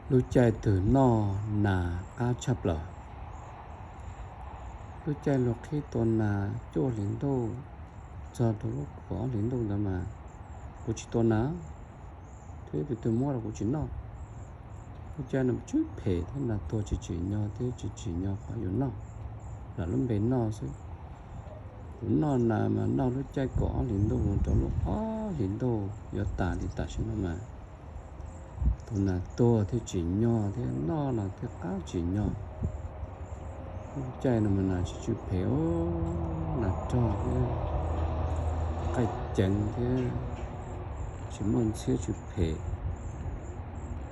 Lub caij twg noj nas qab tshaj plaws. Lub caij luag qhib tua nas cuaj hlis ntuj txog rau lub kaum ob hlis ntuj ntawd mas kuv tsis tua nas, thiab tus twg muab los kuv tsis noj. Lub caij no tsw phem thiab nas tuag tsis tsim nyog thiab tsis tsim nyog qhov yus noj, lam lub npe noj xwb. Kuv noj nas mas noj lub caij kaum ob hlis ntuj mus rau lub ob hlis ntuj yuav tas li tam sim no mas tus nas tuag thiaj tsim nyog thiab noj los thiaj qab tsim nyog. Lub caij no mas nas tsis tsw phem, nas rog thiab qaij ceev thiab tsis muaj ntxhiab tsw phem.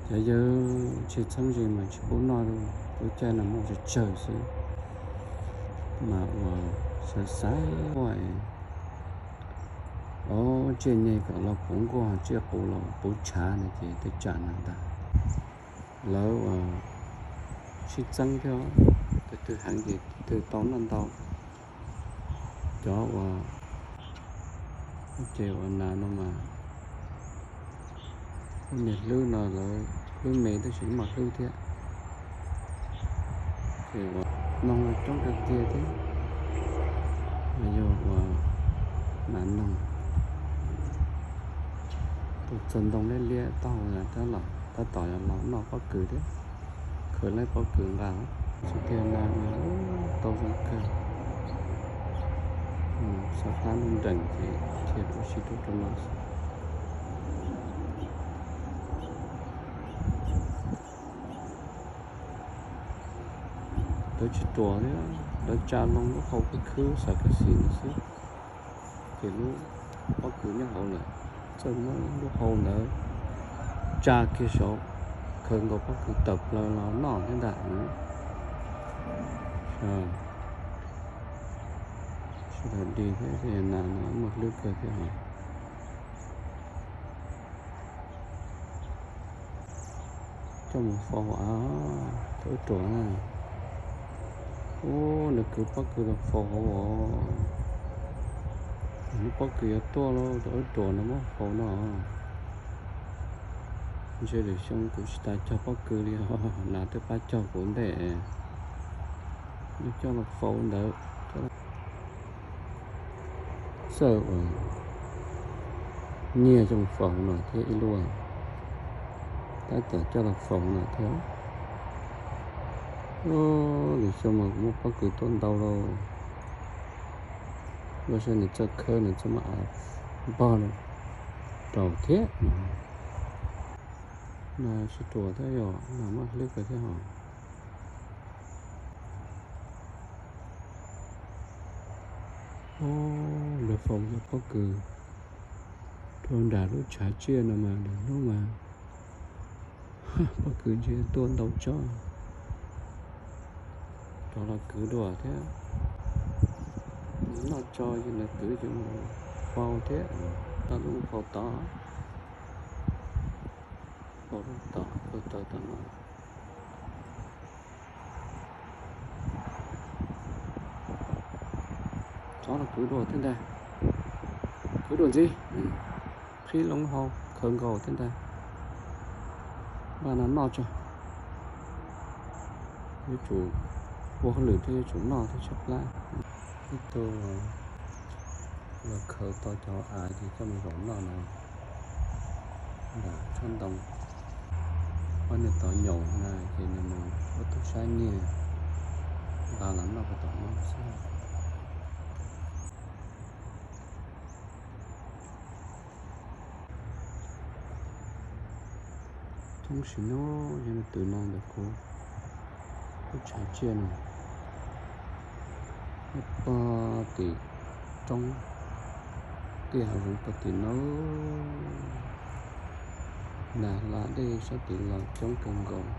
Cov yawg tsheb txheeb ze mas tsis pub noj li, lub caij no noj tsawg tsawg xwb. Mas uas xav xaiv ua, o, tsiaj nyeg kom los puv nkuaj, tsiaj qus los puv tshav no ces tej tsam no ntag. Lawv uas sib txeeb thiab, tus twg heev ces tus twg tau noj ntau. Cov uas ces uas nas no mas lub niag hlwb no lawv hlwb me tab sis muaj hlwb thiab. Ces uas noog los coob kawg kiag thiab, mas yog uas nas noog tus txog ntoo liab liab taub hau tab los tab tom yog los noj pob kws thiab, khaws laib pob kws nqa. Tsis tiag nas mas tau zoo kawg. Xav plab nrees ces dhia rau sib rau rau no. Lawv tsis ruam thiab, lawv tsa loo lub hau khwb khwb xam kas xis no xwb, ces lub pob kws nyob hauv lawm. Txawj muab lub hau ntawd tsa kiag saud, khaws nkaus pob kws tawm plaws los noj thiab ntag. Sawv daws dig thiab, nas no muaj hlwb kawg thiab os. Coj mus faus av, thaum ub ruam na. Ub, nws kwv pob kws los faus hauv os. Lub pob kws yuav tuaj lauj, thaum ub ruam no muab faus no. Ntshe lwm xyoo kuv tsis tas cog pob kws li os, nas twb pab cog kuv ntej. Nws coj los faus ntawd. Txawj uas nyiag coj faus no thiab ib lub, tab tom coj los faus no thiab. Lwm xyoo mas kuv muaj pob kws tuaj ntau lauj. Lub sij hawm nws txawj khawb nws txawj muab av npog rau thiab. Nas sib ruam thiab yom, nas muaj hlwb kawg thiab hos. Lawv faus cov pob kws rau nram lub tshav tsiaj no mas lwm hnub mas pob kws ntshe tuaj ntau tsob. Cov los kwv dua thiab, noj tso ces lawv kwv ces mus faus thiab, tau lub faus tod, faus lub tod, faus tod tod no. Tsob los kwv dua thiab ntag, kwv dua ntxiv, qhib loo hau khaws nkaus thiab ntag. Npaj no noj tso, yuav tsum ua hauj lwm thiab yuav tsum noj thiab tshaib plab. Ib tug los khaws tau cov av ces coj mus zaum noj no. Nram tsob ntoo, ob niag tod nyaum na ces nws mus ua tub sab nyiag nqa los noj puag tom no xwb. Coob sim no yog nws twv no ntawm kuv lub tshav tsiaj no, nyob pog tim roob, tim hav zoov pog tim no. Nas hla dej sab tid los coob kawg nkaus,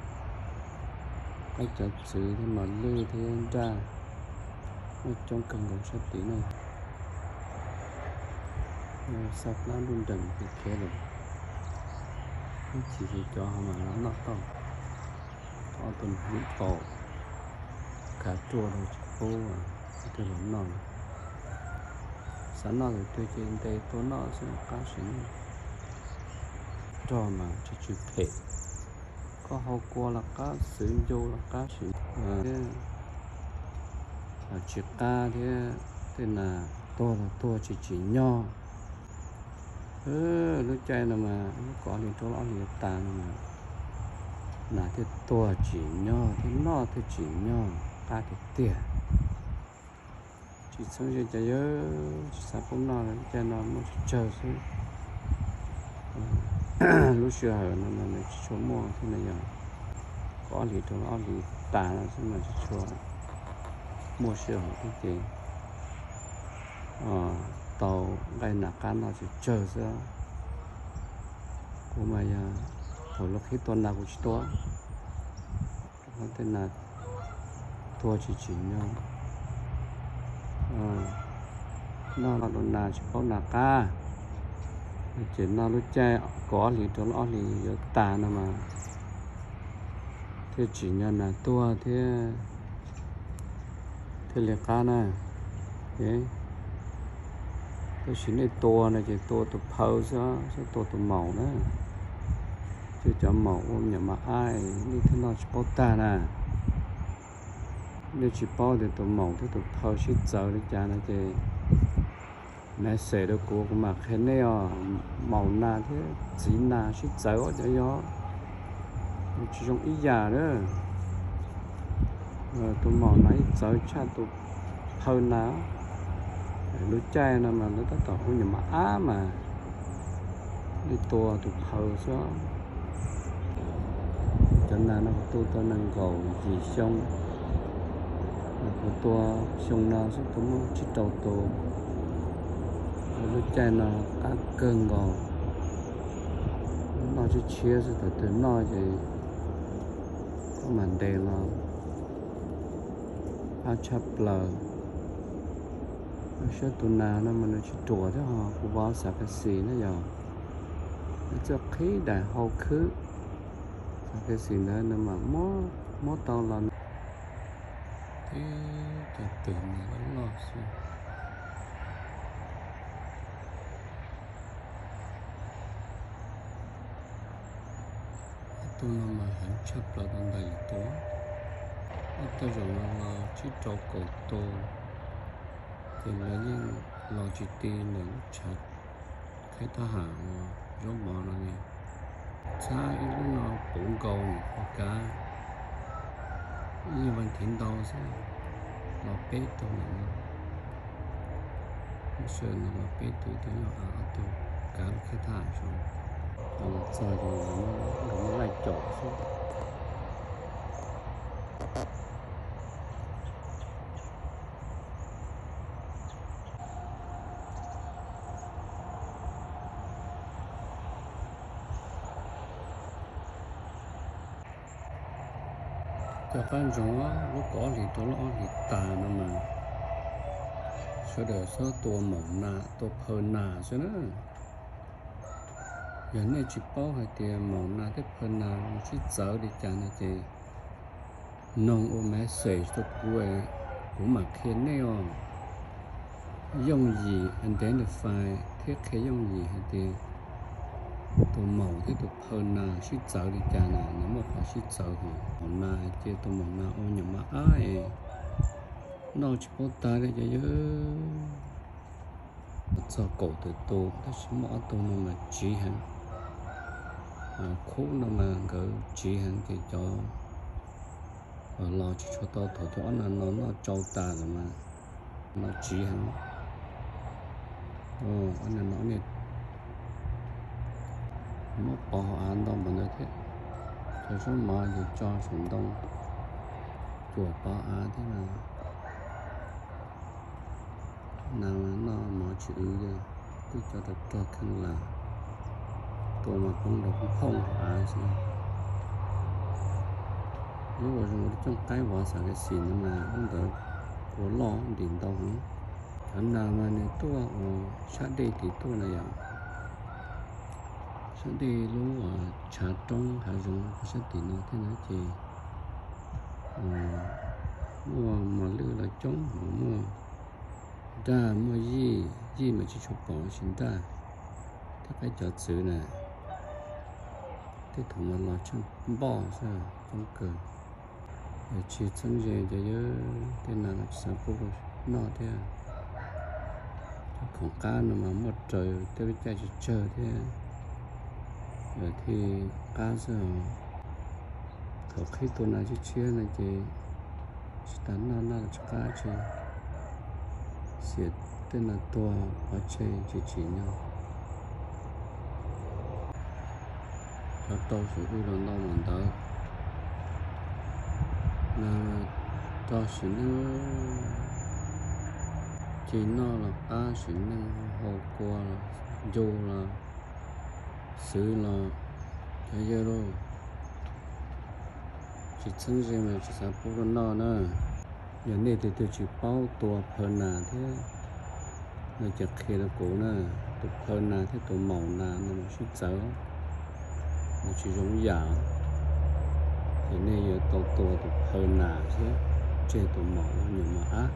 qaib cov txwv thiab mos lwj thiab nraj muaj coob kawg nkaus sab tid na. Xa plab nruj nrees khiav khiav lawm, ib chim ces cov ho mam los noj tau. Ob tug hwv paum khav ruaj rau tsis pub ib tug los noj. Xav noj tus twg ces ntes tua noj xwb qab sim neej. Rog mas tsis tsw phem. Koj hau kua los qab, xwb ncu los qab, sim thiab tsis qab thiab, tej nas tuag los tuag tsis tsim nyog. Lub caij no mas lub kaum ob hlis rau ob hlis tas no mas nas thiaj tuag tsim nyog thiab noj thiaj tsim nyog qab tiag tiag. Tsis txheeb ze cas yawg tsis xav pub noj li, lub caij no muaj tsawg tsawg xwb. Lub sij hawm no mas nws tsis tshua muaj thiab no yog kaum ob hlis rau ob hlis tas no xwb mas tsis tshua muaj sij hawm thiab ces tau nqaij nas qab noj tsawg tsawg xwb. Kuv mas yog thaum lawv qhib tua nas kuv tsis tua, rau qhov tej nas tuag tsis tsim nyog. Noj los rau nas tsis paub nas qab, ces noj lub caij kaum ob hlis rau ob hlis yuav tas no mas thiaj tsim nyog nas tuag thiab, thiaj li qab na. Tab sis nej tua no ces tua tus phaw xwb, txhob tua tus maum na. Ces cov maum ua me nyuam mos ab nej thiaj noj tsis paub tag na. Nej tsis paub tias tus maum thiab tus phaw sib txawv li cas no ces message rau kuv, kuv mam qhia nej os. Maum nas thiab txiv nas sib txawv os cov yog, tsis zoo ib yam na. Tus maum nas ib txawv tshaj tus phaw nas. Lub caij no mas lawv tab tom ua nyuam mos ab mas nej tua tus phaw xwb. Cov nas no kuv tu tau nees nkaum yim xyoo, kuv tua xyoo no xwb tua muaj tsib rau tus. Lub caij no qab kawg nkaus, noj tshiab tshiab xwb, thaum twg noj ces koj mam ntes los qab tshaj plaws. Saib tus nas no mas nws tsis ruam thiab ho, kuv vov xav kas xis na yog, nws txawj qhib daim hau khwb. Xav kas xis ntawd nws mam muab tau los. Tib cov twm nas loj loj xwb. Ob tug no mas heev tshaj plaws rau ntawm lwm tus. Ob tug zaum no los tsib rau kaum tus, ces lawv yeej los tsis ti ntawm lub tshav khaib thab ham uas zaub mov no li. Txhab ib lub no puv nkaus ua kav, ib nyuag vas thiv ntau xwb, los peb tug ntawm no. Lub sij hawm no los peb tug, ib tug nyob av, ob tug kav lub khaib thab ham saud. Los txog ces nkawd muab laij caum xwb. Cov qab ntsoov lub kaum ob hlis rau lub ob hlis tas no mas sawv daws txhob tua maum nas tua phaw nas xwb na. Yog nej tsis paub hais tias maum nas thiab phaw nas sib txawv li cas no ces noog ua message rau kuv, kuv mam qhia nej os. Yooj yim identify thiab qhia yooj yim hais tias tus maum thiab tus phaw nas sib txawv li cas na, nws muaj qhov sib txawv hos. Maum nas ces tus maum nas ua nyuam mos ab es noj tsis paub tag li ces yog txog kaum tawm tus, tab sis muaj ob tug no mas tsiv heev. Khub no mas nkawd tsiv heev ces cov los tsis tshua tau, thaum cov ob no no noj tsau tas lawm mas no tsiv heev. Ob no no niaj muab pov hauv av ntau npaum ntawd thiab. Cov zaub mov ces tso saum ntoo cuam pov av thiab mas. Nas mas noj mov tsis wv li, twb cov rog rog kheej las, tua mas poob rau phooj hauv av xwb. Lub uas zoo ua cooj qaib vov xav kas xis no mas lub ntawd kua loj ntim ntau heev. Cov nas mas nws tuaj uas sab dej tim tuaj na yom. Sab dej lub uas tshav roob hav zoov sab tim no thiab na ces muaj mos lwj los coob, muaj nraj, muaj yij, yij mas tsis tshua pom, sis nraj thiab qaib cov txwv na. Tej thaum no los tsheej npoj xwb coob kawg. Yog tsis txheeb ze ces yog tej nas los tsis xav pub rau noj thiab. Khoom qab no mas muaj raws tej lub caij tsawg tsawg thiab, thiaj qab xwb os. Thaum qhib tua nas tshiab tshiab no ces tsis tas noj, noj los tsis qab tsi, xiam tej nas tuag pov tseg tsis tsim nyog. Cov rau sim wb los ntau mas ntawd, nag rog sim neej, ceg noj los qab sim neej, hau kua los, ncu los, xwb los, cov yawg lauj, tsis txheeb ze mas tsis xav pub rau noj na. Yog nej tus twg tsis paub tua phaw nas thiab no ces qhia rau kuv na. Tus phaw nas thiab tus maum nas no mas sib txawv, nws tsis zoo ib yam. Ces nej yuav tau tua tus phaw nas thiab tseg tus maum nyuam mos ab.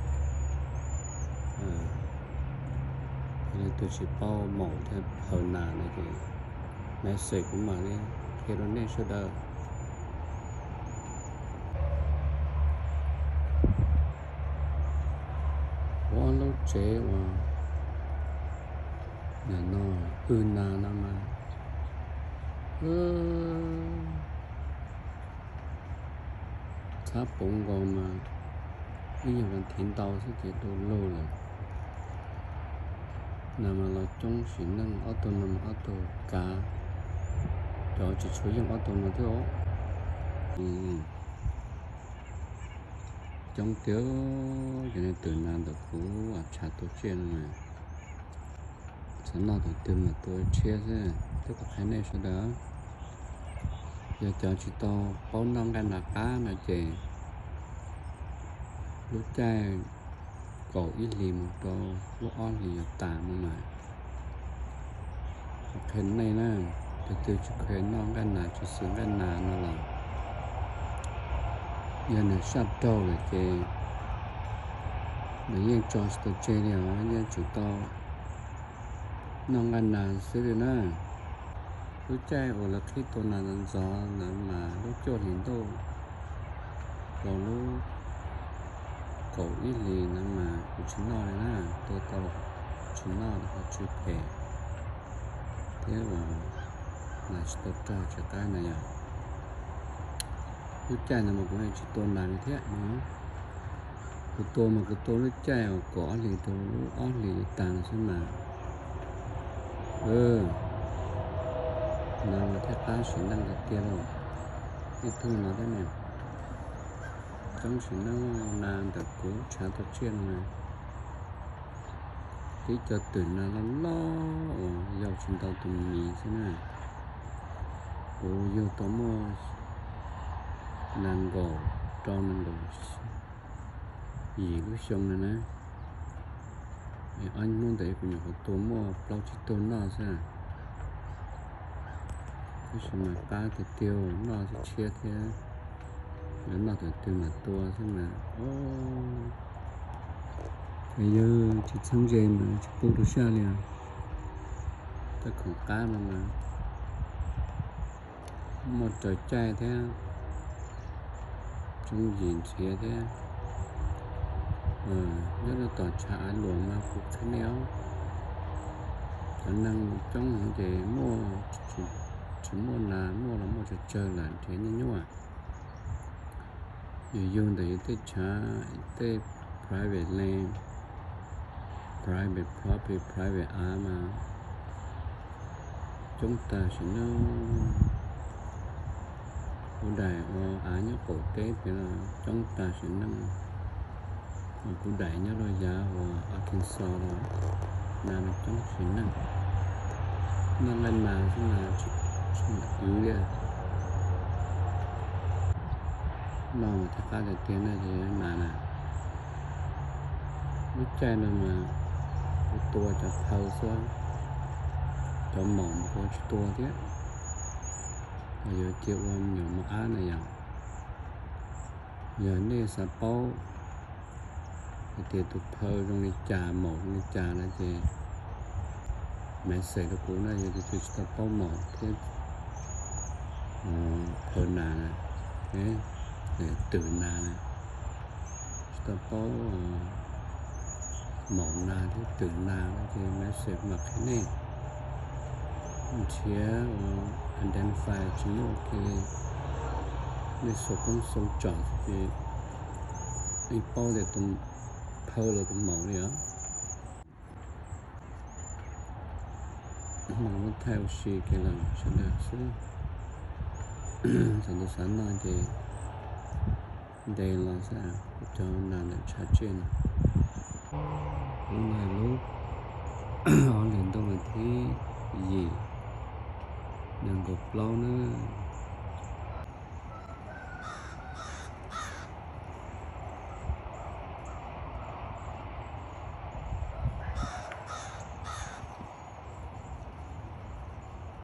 Yog nej tus tsis paub maum thiab phaw nas no ces message kuv mam li qhia rau nej sawv daws. Ua lub tsev uas nim no wb nas no mas txhab puv nkaus mas ib nyuag vas thiv ntau xwb ces du lug lawm. Nas mas los coob sim neej, ob tug no mas ob tug kav, cov tsis tshua yeej ob tug no thiab os. Coob tiag, cov niag twm nas ntawm kuv tshav tua tsiaj no mas xav noj tus twg mas tua tshiab xwb. Twb qhia nej sawv daws, yog cov tsis tau paub noj nqaij nas qab no ces lub caij kaum ib hlis mus rau lub ob hlis yuav tas no mas, qhia nej na, tus twg tsis kheev noj nqaij nas tsis xwm nqaij nas no los yog nws saj raug lawm ces nws yeej tso tsis tau tseg li os, yeej tsum tau noj nqaij nas xwb li na. Lub caij uas lawv qhib tua nas ntxov ntawd mas lub cuaj hlis ntuj rau lub kaum ib hlis ntawd mas kuv tsis noj li na, tua tau tsis noj los ho tsw phem thiab uas nas tsis tau raug tsis qab na yom. Lub caij ntawd mas kuv tsis tua nas li thiab. Kuv tua mas kuv tua lub caij uas kaum ob hlis rau lub ob hlis yuav tas xwb mas. Nas mas thiaj qab sim neej tiag tiag lauj. Ib tug no thiab ne, coob sim neej nas ntawm kuv tshav tua tsiaj no na. Tib cov twm nas loj loj uas yau tsis ntau tus mis xwb na. Kuv yug tau muaj nees nkaum rau nees nkaum yim lub xyoo no na. Ob hnub ntawd kuv nyuam qhuav tua muaj plaub tsib tug noj xwb. Tab sis mas qab tiag tiag, noj tshiab tshiab thiab, yuav noj tus twg mas tua xwb mas. Yog tsis txheeb ze mas tsis pub rau sab li os. Tej khoom qab no mas muaj raws caij thiab, tsoob yim nrhiav thiab. Nyob rau tom tshav av luam mas kuv qhia nej os, cov neeg coob heev ces muaj, tsis muaj nas, muaj los muaj tsawg tsawg lam nrhiav nyuaj nyuaj. Yus yug ntawm yus tej tshav, tej private land, private property, private av mas coob tag sim neej. Kuv daim uas av nyob qaum teb tiag los coob tag sim neej. Kuv daim nyob rau yav uas Arkansas los nas mas coob sim neej. Noj nqaij nas xwb mas tsis mam wv li. Noj mas thiaj qab tiag tiag na ces nas na. Lub caij no mas kuv tua cov phaw xwb, cov maum mas kuv tsis tua thiab. Mas yuav cia ua me nyuam mos ab na yom. Yog nej xav paub hais tias tus phaw zoo li cas, maum zoo li cas no ces message rau kuv na, yog tus twg tsis tau paub maum thiab phaw nas na, twm nas na, tsis tau paub maum nas thiab twm nas no ces message mam qhia nej. Nrhiav ua identify tsis nyuaj ua ke li, nej xuas koob xoom tsom xwb ces yeej paub tias tus phaw los tus maum li os. Mam muab thaij ua si kev lom zem sawv daws xwb. Txog ntua xav noj ces ntes los xwb, kuv cog nas ntawm tshav tsej no. Lub no lub ob hlis ntuj vas thib yim nees nkaum plaub na.